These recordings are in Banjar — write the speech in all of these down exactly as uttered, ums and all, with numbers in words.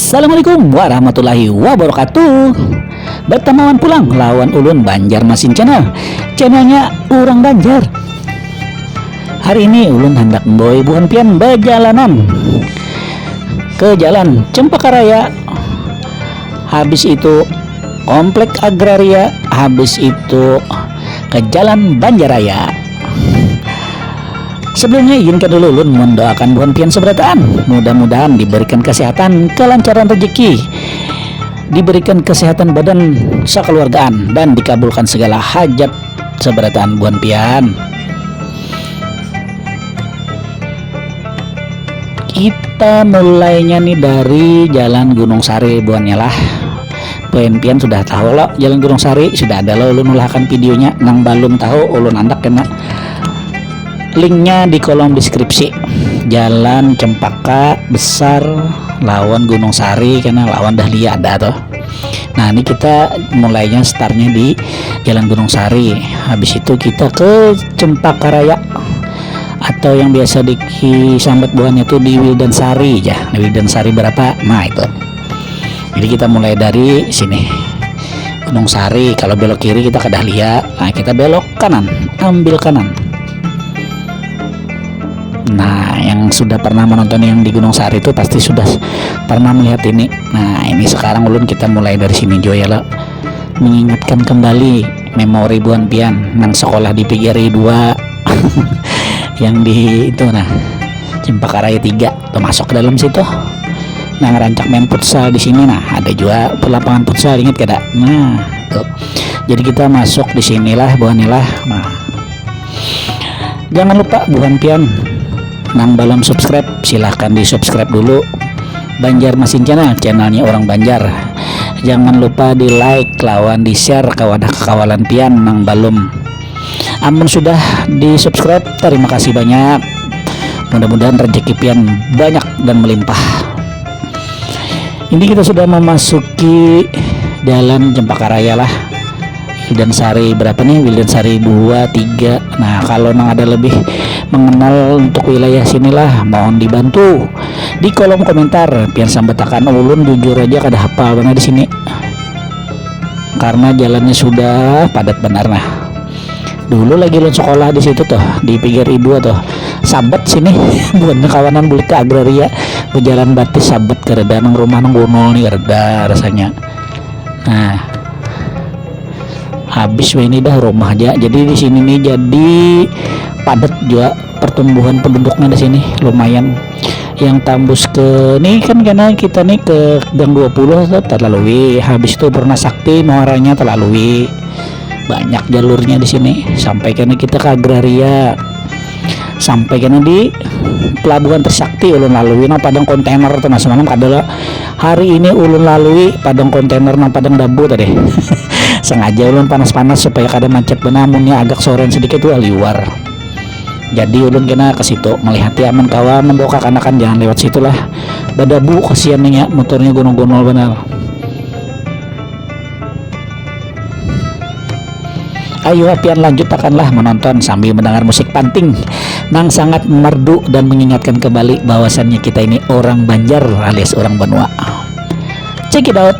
Assalamualaikum warahmatullahi wabarakatuh. Bertemu pulang lawan ulun, Banjarmasin Channel. Channelnya orang Banjar. Hari ini ulun hendak membawa buhan pian berjalanan ke Jalan Cempaka Raya, habis itu Komplek Agraria, habis itu ke Jalan Banjaraya. Sebelumnya, izinkan dulu ulun mendoakan buhan pian seberataan. Mudah-mudahan diberikan kesehatan, kelancaran rezeki, diberikan kesehatan badan sekeluargaan, dan dikabulkan segala hajat seberataan buhan pian. Kita mulainya nih dari Jalan Gunung Sari, buhannya lah. Pian sudah tahu lo Jalan Gunung Sari, sudah ada lo ulun ulahakan videonya. Nang balum tahu, ulun andak kena linknya di kolom deskripsi. Jalan Cempaka Besar lawan Gunung Sari, kena lawan Dahlia ada tuh. Nah, ini kita mulainya startnya di Jalan Gunung Sari. Habis itu kita ke Cempaka Raya, atau yang biasa disambat buhannya tuh di Wildan Sari ya. Di Wildan Sari berapa? Nah, itu. Jadi kita mulai dari sini. Gunung Sari, kalau belok kiri kita ke Dahlia. Nah, kita belok kanan, ambil kanan. Nah, yang sudah pernah menonton yang di Gunung Sari itu pasti sudah pernah melihat ini. Nah, ini sekarang ulun kita mulai dari sini jua ya lo. Mengingatkan kembali memori buhan pian nang sekolah di P G R I dua yang di itu, nah, Cempaka Raya tiga tuh, masuk ke dalam situ. Nah, ngerancak main futsal di sini, nah, ada juga lapangan futsal, ingat kada? Nah, tuh. Jadi kita masuk di sinilah, buhan lah. Nah, jangan lupa buhan pian nang belum subscribe, silahkan di subscribe dulu Banjarmasin Channel, channelnya orang Banjar. Jangan lupa di like lawan di share ke wadah kakawalan pian nang belum. Amun sudah di subscribe, terima kasih banyak. Mudah-mudahan rezeki pian banyak dan melimpah. Ini kita sudah memasuki Jalan Cempaka Raya lah. Wildan Sari berapa nih? Wildan Sari dua, tiga. Nah, kalau nang ada lebih mengenal untuk wilayah sinilah, mohon dibantu di kolom komentar. Pian sambatakan, ulun jujur aja kada hafal benar di sini. Karena jalannya sudah padat benar nah. Dulu lagi ulun sekolah di situ tuh, di P G R I dua tuh. Sabet sini, bukan kawanan bulik ke Agraria, berjalan batis sabet, kada nang rumah nang gunul nih, kada rasanya. Nah, habis ini dah rumah aja. Jadi di sini nih jadi padat juga pertumbuhan penduduknya di sini, lumayan. Yang tambus ke nih kan, karena kita nih ke Gang dua puluh tuh terlalui, habis itu Purna Sakti muaranya terlalui. Banyak jalurnya di sini. Sampai kena kita ke Agraria. Sampai kena di Pelabuhan Trisakti ulun lalui nang padang kontainer tuh. Nah, semalam kada lah. Hari ini ulun lalui padang kontainer nang padang dabu tadi. Sengaja ulun panas-panas supaya kada macet benar, munnya agak sorean sedikit wah liwar. Jadi ulun kena ke situ melihati, amun kawa membawa kakanakan jangan lewat situ lah. Badabu kasihan nya, motornya gunul-gunul benar. Ayo pian lanjutakanlah menonton sambil mendengar musik panting nang sangat merdu dan mengingatkan kembali bahwasannya kita ini orang Banjar alias orang Banua. Check it out.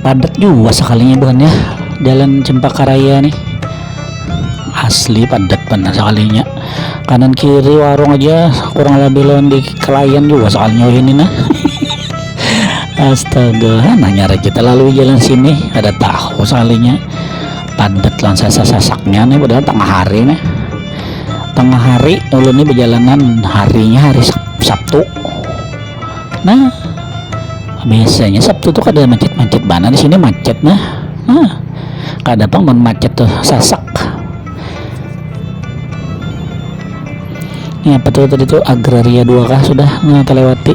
Padat juga sekalinya buhannya jalan Cempaka Raya nih. Asli padat benar sekalinya. Kanan kiri warung aja kurang lebih lawan di kelayan juga sekalinya ini nah. Astaga, nanya kita lalu jalan sini ada tahu sekalinya padat lawan sasak-sasaknya nih, padahal tengah hari nih. Tengah hari ulun nih berjalanan, harinya hari Sabtu. Nah, biasanya Sabtu tuh kada macet-macet banget, di sini macet nah. Nah, kada pang mun macet tuh sasak. Ini apa tuh tadi tuh, Agraria dua kah sudah nah terlewati.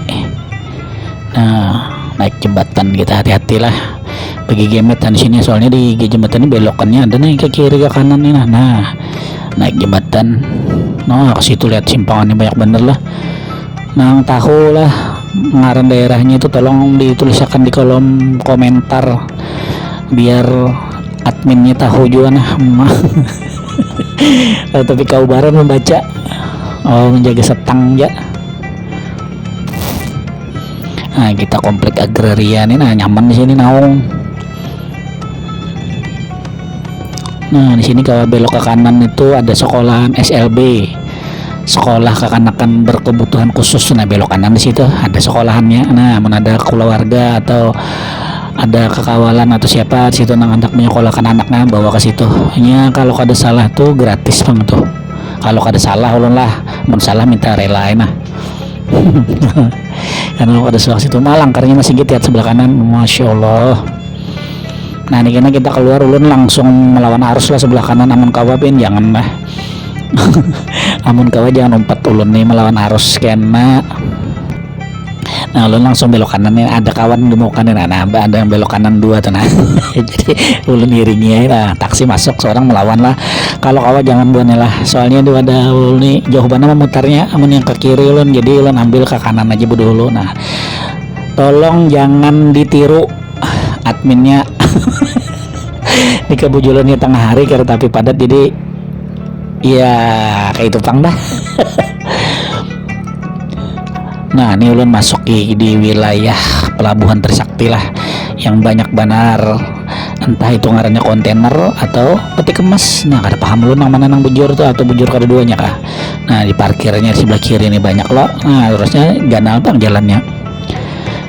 Nah, naik jembatan kita, hati-hatilah pergi gemetan sini, soalnya di jembatan ini belokannya ada nih ke kiri ke kanan nih nah. Nah, naik jembatan. Nah, ke situ lihat simpangannya banyak bener lah. Nang tahu lah ngaran daerahnya itu tolong ditulisakan di kolom komentar biar adminnya tahu juga nah. Tapi kau baran membaca, oh, menjaga setang ya. Nah, kita komplek agraria nih nah, nyaman di sini naung. Nah, di sini kalau belok ke kanan itu ada sekolahan S L B, sekolah kekanakan berkebutuhan khusus. Nah, belok kanan di situ ada sekolahannya. Nah, mana ada keluarga atau ada kekawalan atau siapa di situ nang hendak menyekolahkan anaknya, bawa ke situ. Nya kalau kada salah tuh gratis pang tuh. Kalau kada salah ulun lah, mun salah minta rela nah. Karena kada salah situ mah langkarnya masih gitu ya sebelah kanan, masya Allah. Nah, ini kena kita keluar, ulun langsung melawan arus lah sebelah kanan, amun kawa pin jangan lah. Amun kawa jangan umpat ulun nih melawan arus kena. Nah, ulun langsung belok kanan nih, ada kawan di muka nih, nah, nah ada yang belok kanan dua tuh nah. Jadi ulun iringi aja lah, taksi masuk seorang melawan lah. Kalau kawa jangan buannya lah, soalnya di wadah ulun nih jauh banget memutarnya, amun yang ke kiri ulun, jadi ulun ambil ke kanan aja dulu. Nah, tolong jangan ditiru adminnya. Di kebujulannya tengah hari kereta api padat, jadi ya kayak itu pang dah. Nah, ini ulun masuk di, di wilayah pelabuhan Trisakti lah, yang banyak banar entah itu ngarannya kontainer atau peti kemas. Nah, kada paham ulun nang mana nang bujur tuh atau bujur keduanya kah. Nah, di parkirnya di sebelah kiri ini banyak loh. Nah, terusnya ganal pang jalannya.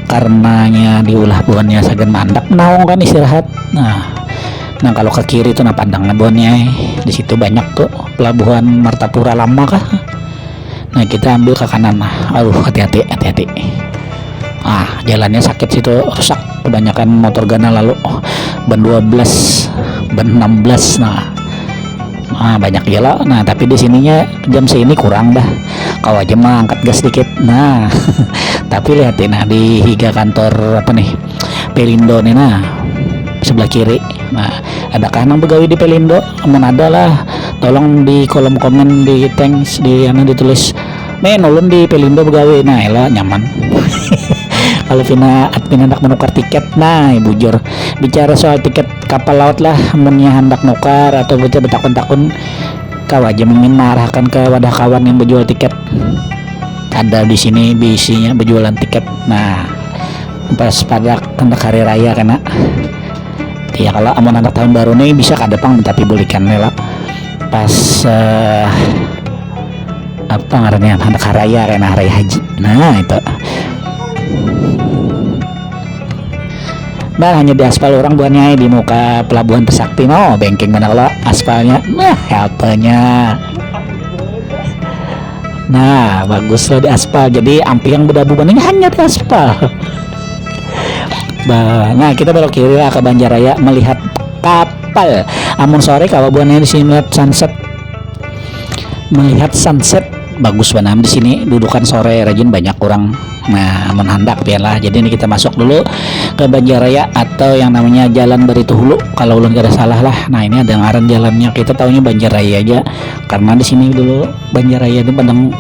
Karenanya diulah buhannya sagan mandak naung kan istirahat. Nah, nah kalau ke kiri tuh nah padang buhannya, di situ banyak tuh pelabuhan Martapura lama kah. Nah, kita ambil ke kanan nah. Aduh, hati-hati, hati-hati. Ah, jalannya sakit situ, rusak, kebanyakan motor ganal lalu. Ban dua belas, ban enam belas nah. Ah, banyak gila. Nah, tapi di sininya jam sini kurang dah. Kau aja mah angkat gas dikit. Nah, tapi lihat nah di higa kantor apa nih, Pelindo nih nah, sebelah kiri. Nah, adakah nang begawi di Pelindo? Amun ada lah, tolong di kolom komen, di thanks, di anu ditulis, "Men, ulun di Pelindo begawi." Nah, elo nyaman. Kalau pina admin hendak menukar tiket, nah, bujur. Bicara soal tiket kapal laut lah, munnya hendak nukar atau kita betakun-takun, kawa aja mungkin maarahkan ke wadah kawan yang bejual tiket. Ada di sini bisinya bejualan tiket. Nah, pas pada hendak hari raya kena. Ya kalau amun anak tahun baru nih bisa kada pang, tapi bulikan nih lah. Pas eh, apa ngarannya, hendak hari raya kena, hari raya haji. Nah, itu. Nah, hanya di aspal orang buahnya di muka pelabuhan Trisakti no, bengkeng mana kalau aspalnya. Nah, helpenya. Nah, bagus loh di aspal. Jadi ampih yang berdabu bening hanya di aspal. Bah, nah kita belok kiri lah ke Banjaraya melihat kapal. Amun sore kawa buahnya di sini melihat sunset. Melihat sunset bagus banget di sini. Dudukan sore rajin banyak orang. Nah, amun handak pian lah. Jadi ini kita masuk dulu ke Banjaraya atau yang namanya Jalan Barito Hulu kalau ulun kada salah lah. Nah, ini ada ngaran jalannya. Kita taunya Banjaraya aja karena di sini dulu Banjaraya itu padang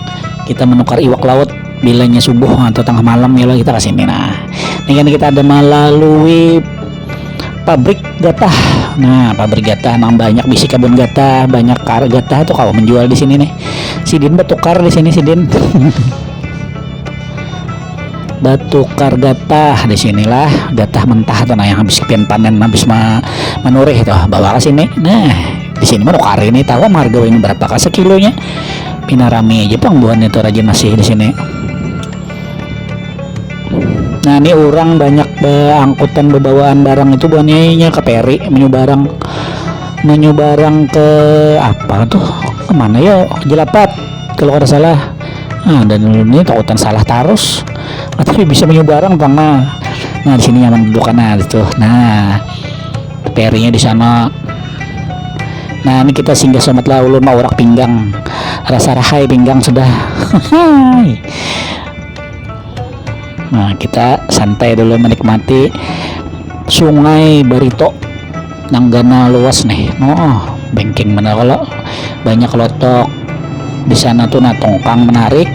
kita menukar iwak laut bilanya subuh atau tengah malam ya lah kita ke sini. Nah, ini kan kita ada melalui pabrik gatah. Nah, pabrik gatah nang banyak bisi kabun gatah, banyak kar gatah tuh kalau menjual di sini nih. Sidin bertukar di sini sidin. batukar gatah di sinilah, gatah mentah tuh, nah, yang habis pian panen, habis ma- manurih tuh, bawa ke sini. Nah, di sini mah nukari nih, tahu harga ini berapa kah sekilonya. Pina rami aja pang buhannya tuh, rajin masih di sini. Nah, ini orang banyak beangkutan, bebawaan barang itu buhannya, nya ke peri, menyubarang, menyubarang ke apa tuh, kemana ya, Jelapat kalau kada salah. Nah, dan ini takutan salah tarus, tapi bisa menyubarang pang. Nah, nah, di sini nyaman dudukan, nah, itu. Nah, perinya di sana. Nah, ini kita singgah semat lah, ulun mah urak pinggang, rasa rahai pinggang sudah. Nah, kita santai dulu menikmati Sungai Barito. Nanggana luas nih. Oh, bengkeng benar kalau banyak lotok di sana tuh. Nah, tongkang menarik,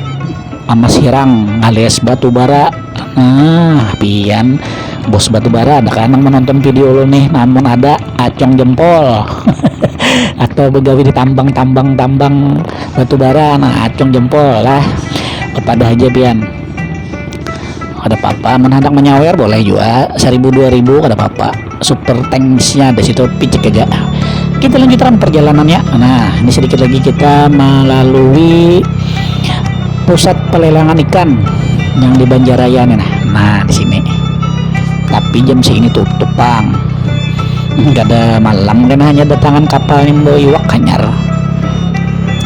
amas hirang alias batu bara. Nah, pian bos batu bara, ada kan yang menonton video lo nih? Namun ada, acung jempol. Atau begawi di tambang, tambang, tambang batu bara, nah, acung jempol lah. Kepada aja pian. Kada apa-apa, mun handak menyawer boleh juga, seribu dua ribu kada apa-apa. Super thanksnya ada situ, picik aja. Kita lanjutkan perjalanannya. Nah, ini sedikit lagi kita melalui pusat pelelangan ikan yang di Banjaraya nih, nah. Nah, di sini. Tapi jam segini tutup pang. Kada malam kan, hanya datangan kapal yang bawa iwak hanyar.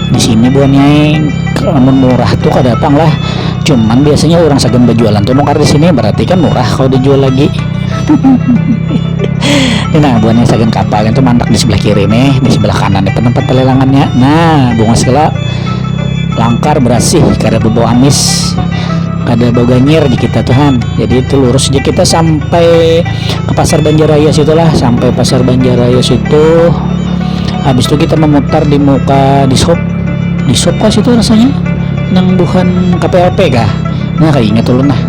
Di sini buhannya, amun murah tuh kada pang lah. Cuman biasanya orang sagan berjualan tuh nukar di sini, berarti kan murah kalau dijual lagi. Ini nah, buhannya sagan kapal itu mandak di sebelah kiri nih, di sebelah kanan itu tempat pelelangannya. Nah, bungas kela, langkar, berasih, kada berbau amis, kada bau ganyir di kita tuh han. Jadi itu lurus aja kita sampai ke Pasar Banjaraya situ lah, sampai Pasar Banjaraya situ. Habis itu kita memutar di muka di shop, di shop kah situ rasanya, nang buhan K P L P kah? Nah, kayak ingat ulun lah.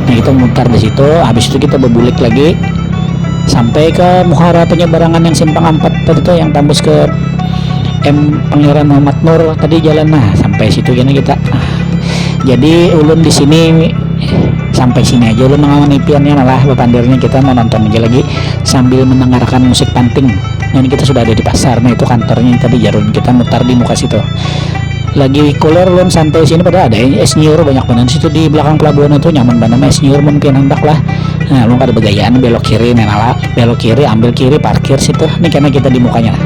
Nah, kita mutar di situ, habis itu kita berbulik lagi sampai ke muhara penyeberangan yang simpang empat tadi tuh, yang tambus ke M Pangeran Muhammad Nur tadi jalan, nah, sampai situ gini kita. Jadi ulun di sini sampai sini aja ulun mengawan ipiannya, malah bepandirnya kita mau nonton aja lagi sambil mendengarkan musik panting. Ini kita sudah ada di pasar nih, itu kantornya tadi, jarun kita mutar di muka situ. Lagi kuler ulun santai sini, pada ada es nyiur banyak banget situ di belakang pelabuhan itu, nyaman banget es nyiur mungkin hendak lah. Nah, ulun kada begayaan, belok kiri nih nala, belok kiri, ambil kiri, parkir situ. Ini karena kita di mukanya lah.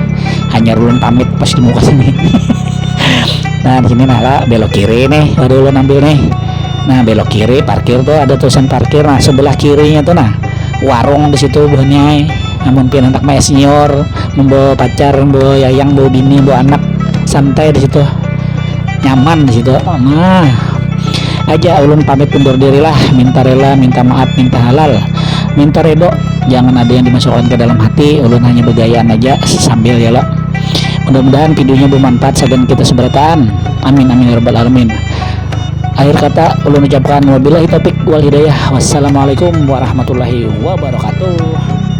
Hanya ulun pamit pas di muka sini. Nah, di sini nala belok kiri nih, baru ulun ambil nih. Nah, belok kiri, parkir tuh, ada tulisan parkir. Nah, sebelah kirinya tuh nah warung di situ buhannya. Namun pian anak mah senior, membawa pacar, membawa yayang, membawa bini, membawa anak, santai di situ, nyaman di situ. Nah, aja ulun pamit undur diri lah, minta rela, minta maaf, minta halal, minta redo, jangan ada yang dimasukkan ke dalam hati. Ulun hanya begayaan aja sambil ya lo. Mudah-mudahan videonya bermanfaat sagan kita seberataan. Amin, amin ya rabbal alamin. Akhir kata ulun ucapkan wabillahi taufik wal hidayah. Wassalamualaikum warahmatullahi wabarakatuh.